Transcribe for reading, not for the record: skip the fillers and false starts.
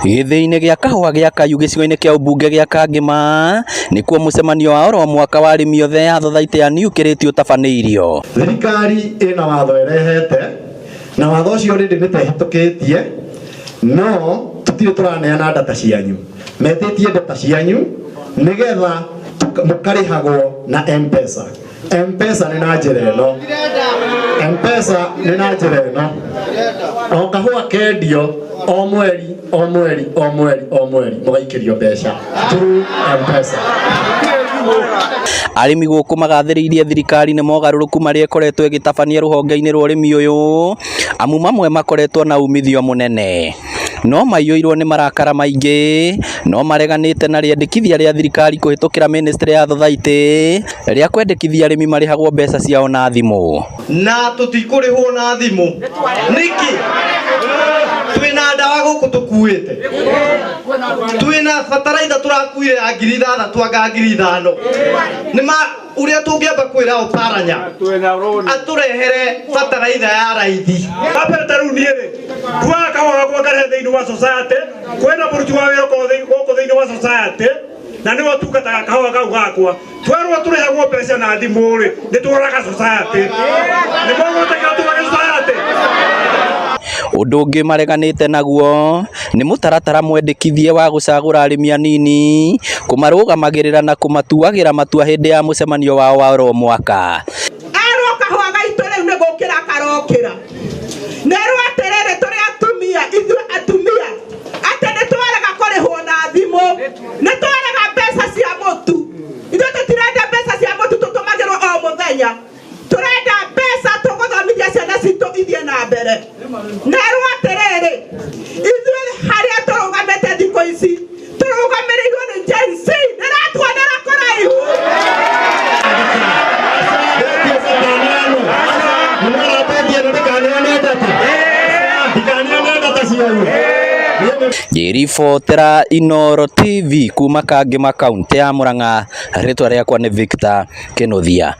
Gĩthĩi-inĩ gĩa kahũa gĩa Kayu gĩcigo-inĩ kĩa ũmbunge gĩa Kangĩma nĩkuo mũcemanio wa oro mwaka wa arĩmi othe a thothaitĩ ya New Kĩrĩti ũtabanĩirio. Thirikari ĩna watho ĩrehete na watho ũcio rĩndĩ nĩ tehĩtũkĩtie no tũtirĩ tũraneana data cianyu, metĩtie data cianyu nĩgetha mũkarĩhagwo na M-Pesa. M-Pesa nĩ na njĩra ĩno, M-Pesa nĩ na njĩra ĩno, o kahũa kendio o mweri o mweri o mweri o mweri mũgaikĩrio mbeca through M-Pesa. Arĩmi gũkũ magathĩrĩirie thirikari nĩ mogarũrũku marĩa ĩkoretwo ĩgĩtabania rũhonge-inĩ rwa ũrĩmi ũyũ, amu mamwe makoretwo na umithio mũnene. No maiyũirwo nĩ marakara maingĩ, no mareganĩte na rĩendekithia rĩa thirikari kũhĩtũkĩra mĩnĩstrĩ ya thothaitĩ rĩa kwendekithia arĩmi marĩhagwo mbeca ciao na thimũ. Na tũtikũrĩhwo na thimũ nĩkĩ? Twĩna ndawa gũkũ tũkuĩte, twĩna bataraitha tũrakuire ya 6,000 anga 5,000. Nĩ ma ũrĩa tũngĩamba kwĩra Oparanya atũrehere bataraitha ya raithi. Wambere ta rĩu niĩ rĩ, nduaga kahũa gakwa ngarehe thĩinĩ wa society, kwĩna mũruti wa wĩra ũkoragwo gũkũ thĩinĩ wa society na nĩwe ũtungataga kahũa kau gakwa. Twerwo tũrĩhagwo mbeca na thimũ rĩ, nĩ tũroraga society. Nĩ mũgũtĩkĩra tũrage society? Ũndũ ũngĩ mareganĩte naguo nĩ mũtaratara mwendekithie wa gũcagũra arĩmi anini kũmarũgamagĩrĩra na kũmatuagĩra matua hĩndĩ ya mũcemanio wao wa oro mwaka. Erwo kahũa gaitũ rĩu nĩ gũkĩra karokĩra. Nerwo atĩrĩrĩ, tũrĩ atumia, ithuĩ atumia, atĩ nĩ twarega kũrĩhwo na thimũ, nĩ twarega mbeca cia mũtu. Ithuĩ tũtirenda mbeca cia mũtu tũtũmagĩrwo o mũthenya. Tũrenda mbeca tũgũthomithia ciana citũ ithiĩ na mbere. Nerwo atĩrĩrĩ, ithuĩ harĩa tũrũgamĩte thikũ ici tũrũgamĩrĩirwo nĩ Gen Z, nĩratuonera kũraihu. Ngĩribotera Inooro TV kuma Kangĩma kaũntĩ ya Murang'a, rĩtwa rĩakwa nĩ Victor Kĩnuthia.